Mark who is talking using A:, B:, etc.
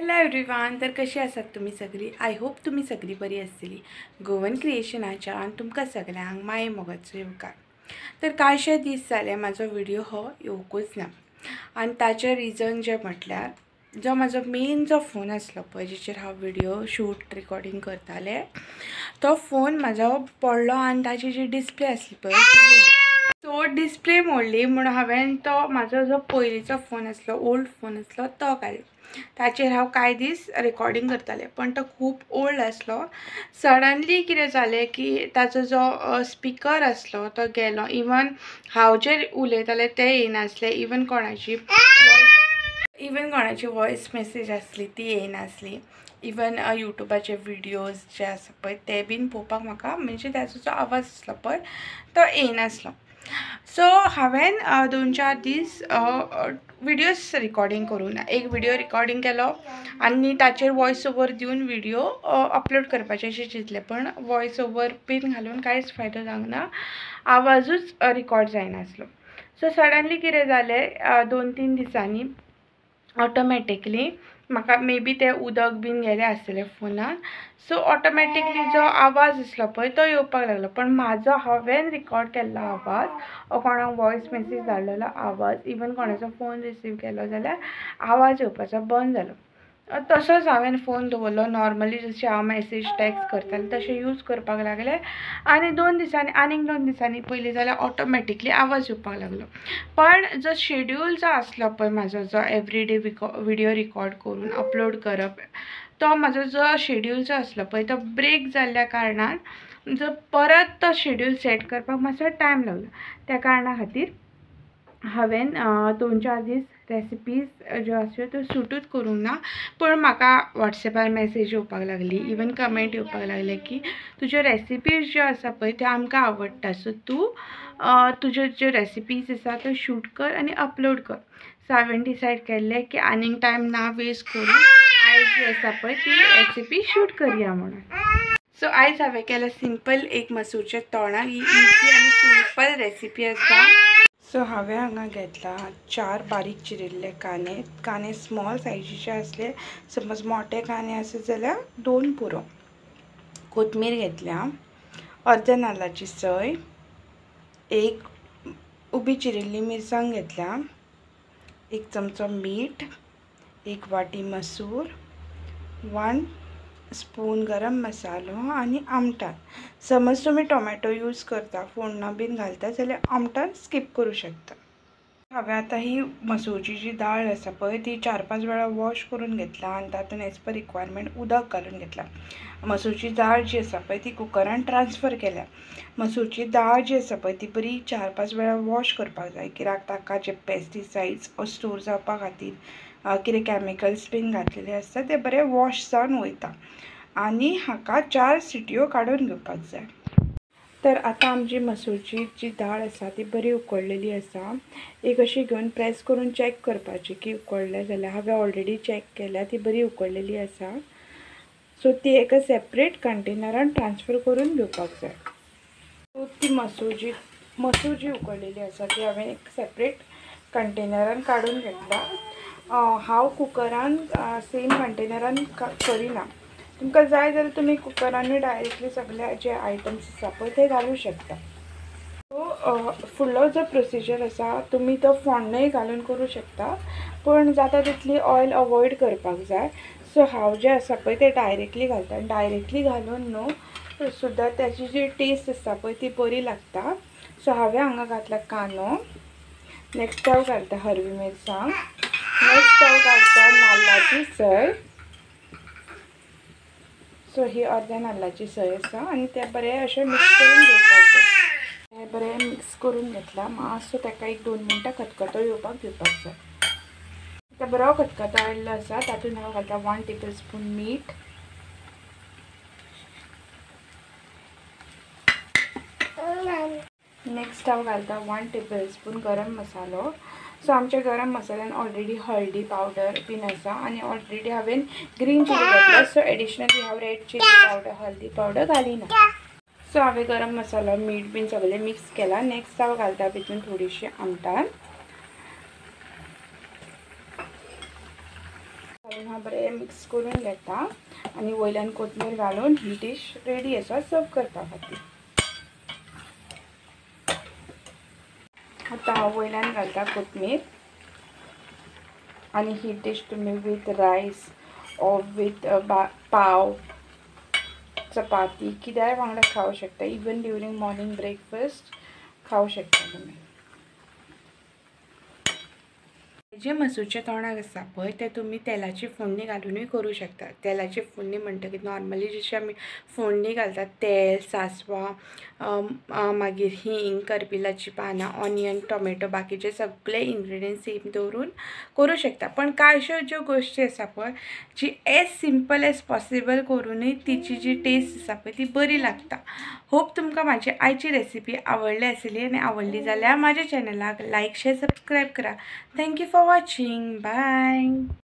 A: Hello everyone, तर कशी आसात तुमी सगळी? I hope तुमी सगळी बरी आसतली। गोवन क्रिएशनाच्या आनी तुमकां सगळ्यांक माये मोगाचो येवकार। तर कांयशे दीस जाले म्हाजो व्हिडियो हो येवकूच ना आनी ताचें रिजन जें म्हटल्यार जो म्हाजो मेन जो फोन आसलो पळय जेचेर हांव व्हिडियो शूट रिकॉर्डिंग करतालें तो फोन म्हाजो पडलो आनी ताची जी डिस्प्ले आसली पळय सो डिस्प्ले मोडली म्हणून हांवें तो म्हाजो जो पयलींचो फोन आसलो ओल्ड फोन आसलो तो काडलो। ताचेर हांव कांय दीस रेकॉर्डिंग करतालें पण तो खूब ओल्ड आसलो। सडनली कितें जालें की ताचो जो स्पिकर आसलो तो गेलो। इवन हांव जे उलयतालें तें येयनासलें, इवन कोणाची वॉयस मेसेज आसली ती येयनासली, इवन यूट्यूबाचे व्हिडियोज जे आसा पळय ते बीन पळोवपाक म्हाका म्हणजे ताचो जो आवाज आसलो पळय तो येयनासलो। सो हांवें 2-4 दीस व्हिडियोज रिकॉर्डिंग करूं ना, एक व्हिडियो रिकॉर्डिंग केलो आनी ताचेर वॉयस ओवर दिवन व्हिडियो अपलोड करपाचें अशें चिंतलें, पण वॉयस ओवर बीन घालून कांयच फायदो जावंक ना, आवाजूच रिकॉर्ड जायनासलो। सो सडनली कितें जालें 2-3 दिसांनी ऑटोमॅटिकली म्हाका मे बी तें उदक बीन गेलें आसतलें फोनान, सो ऑटोमॅटिकली जो आवाज आसलो पळय तो येवपाक लागलो, पण म्हाजो हांवें रिकॉर्ड केल्लो आवाज कोणाक वॉयस मेसेज धाडलेलो आवाज इवन कोणाचो फोन रिसीव केलो जाल्यार आवाज येवपाचो बंद जालो। तसोच हांवें फोन दवरलो, नॉर्मली जशें हांव मॅसेज टॅक्स्ट करतालें तशें यूज करपाक लागलें आनी 2 दिसांनी आनीक 2 दिसांनी पयलीं जाल्यार ऑटोमॅटिकली आवाज येवपाक लागलो। पण जो शेड्यूल जो आसलो पळय म्हाजो जो एवरीडे व्हिडियो रिकॉर्ड करून अपलोड करप तो म्हाजो जो शेड्यूल जो आसलो पळय तो ब्रेक जाल्ल्या कारणान जो परत तो शेड्यूल सेट करपाक मातसो टायम लागलो। त्या कारणा खातीर हांवें 2-4 दीस रेसिपीज ज्यो आसल्यो त्यो शूटूच करूंक ना, पण म्हाका वॉट्सॅपार मॅसेज येवपाक लागली, इवन कमेंट येवपाक लागले की तुज्यो रेसिपीज ज्यो आसा पळय त्यो आमकां आवडटा, सो तूं तुज्यो ज्यो रेसिपीज आसा त्यो शूट कर आनी अपलोड कर। सो हांवें डिसायड केल्लें की आनीक टायम ना वेस्ट करून आयज जी आसा पळय ती रेसिपी शूट करया म्हणून। सो आयज हांवें केलें सिंपल एक मसूरचें तोणाक, ही इजी आनी सिंपल रेसिपी आसा। सो हांवें हांगा घेतला 4 बारीक चिरिल्ले कांदे, कांदे स्मॉल सायजीचे आसले, समज मोठे कांदे आसत जाल्यार 2 पुरो। कोथमीर घेतल्या, अर्द्या नाल्लाची सय, एक उबी चिरिल्ली मिरसांग घेतल्या, 1 चमचो मीठ, 1 वाटी मसूर, 1 स्पून गरम मसालो आनी आमटान। समज तुमी टोमॅटो यूज करता फोडणा बीन घालता जाल्यार आमटान स्कीप करूं शकता। हांवें आतां ही मसूरची जी दाळ आसा पळय ती 4-5 वेळा वॉश करून घेतला आनी तातूंत एज पर रिक्वायरमेंट उदक घालून घेतला। मसूरची दाळ जी आसा पळय ती कुकरान ट्रान्सफर केल्या। मसूरची दाळ जी आसा पळय ती बरी 4-5 वेळा वॉश करपाक जाय कित्याक ताका जे पेस्टिसायड्स स्टोर जावपा खातीर कितें कॅमिकल्स बीन घातलेले आसता ते बरे वॉश जावन वयता आनी हाका 4 सिटयो काडून घेवपाक जाय। तर आतां आमची मसूरची जी दाळ आसा ती बरी उकडलेली आसा। एक अशी घेवन प्रेस करून चॅक करपाची की उकडल्या जाल्यार, हांवें ऑलरेडी चॅक केल्या ती बरी उकडलेली आसा। सो ती एका सेपरेट कंटेनरान ट्रान्सफर करून घेवपाक जाय। सो ती मसूर जी उकडलेली आसा ती हांवें एक सेपरेट कंटेनरान काडून घेतला। हांव कुकरान सेम कंटेनरान करिना, तुमकां जाय जाल्यार तुमी कुकरानूय डायरेक्टली सगळे जे आयटम्स आसा पळय ते घालूं शकता। सो फुडलो जो प्रोसिजर आसा तुमी तो फोण्णूय घालून करूं शकता, पण जाता तितली ऑयल अवॉयड करपाक जाय। सो हांव जें आसा पळय तें डायरेक्टली घालता, डायरेक्टली घालून न्हू सुद्दां ताची जी टेस्ट आसता पळय ती बरी लागता। सो हांवें हांगा घातला कांदो, नेक्स्ट हांव घालता हरवी मिरसांग, नेक्स्ट हांव घालता नाल्लाची सय। सो ही अर्द्या नाल्लाची सय आसा आनी तें बरें अशें मिक्स करून घेवपाक जाय। तें बरें मिक्स करून घेतलां, मातसो ताका 1-2 मिनटां खतखतो येवपाक दिवपाक जाय। आतां बरो खतखतो आयिल्लो आसा तातूंत हांव घालता 1 टेबल स्पून मीठ, नेक्स्ट हांव घालता 1 टेबल स्पून गरम मसालो। सो आमच्या गरम मसाल्यान ऑलरेडी हळदी पावडर बीन आसा आनी ऑलरेडी हांवें ग्रीन चिली घातला, सो एडिशनली हांव रेड चिली पावडर हळदी पावडर घालिना। सो हांवें गरम मसालो मीठ बीन सगळें मिक्स केलां। नेक्स्ट हांव घालता भितून थोडीशी आमटान, हांव बरें मिक्स करून घेता आनी वयल्यान कोथमीर घालून ही डीश रेडी आसा सर्व करपा खातीर। आतां हांव वयल्यान घालता कोथमीर आनी ही डीश तुमी with rice or with pav chapati कित्याय वांगडा खावंक शकता। इवन ड्युरींग मॉर्निंग ब्रेकफास्ट खावंक शकता तुमी। जे मसूरचे तोणाक आसा पळय ते तुमी तेलाची फोडणी घालुनूय करूं शकता। तेलाची फोडणी म्हणटकीर नॉर्मली जशी आमी फोडणी घालतात तेल सांसवां मागीर हिंग करबिलाची पानां ऑनियन टोमॅटो बाकीचे सगळे इन्ग्रिडियंट्स सेम दवरून करूं शकता। पण कांयश्यो ज्यो गोश्टी आसा पळय जी एज सिंपल एज पॉसिबल करूनय तिची जी टेस्ट आसा पळय ती बरी लागता। होप तुमकां म्हाजी आयची रेसिपी आवडली आसली आनी आवडली जाल्यार म्हाज्या चॅनलाक लायक शेयर सबस्क्रायब करा। Thank you for watching. Bye.